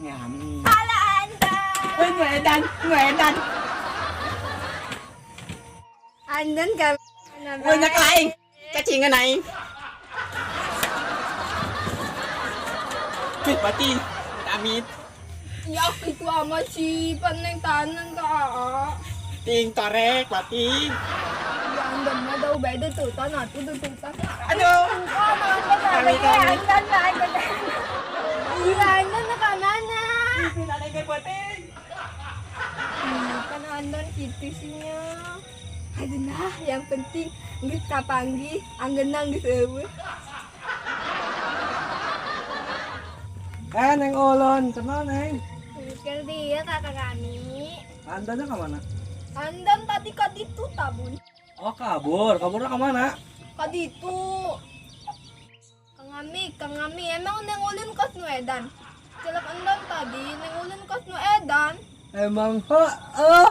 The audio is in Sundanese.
Ngam. Ala andan. Uy, nuedan, nuedan. Andan ka. Uy, nakalaing. Kacingan aing. Cuy, pati. Amit. Ya, itu amat sih. Paneng tanan ka. Aa. Ting torek, pati. Ya, andan na daw. Beda tuta na. Tuta tuta. Aduh. Oh, mga Kami, kami. Andan na. Andan na. Iya, andan na ka mana. Pinalay kay pati. Kan andan gitu sih nya. Aduh nah, yang penting geus kapanggih, anggenang geus eueuh. Eh, Neng Olon, kenal Neng. Mikir dia kakak kami. Andanya kemana? Andan tadi kaditu tabun. Oh kabur, kaburnya kemana? Kaditu. Kang Ami, Kang Ami, emang neng ulun kos nu edan. Celak andan tadi neng ulun kos nu edan. Emang oh, oh.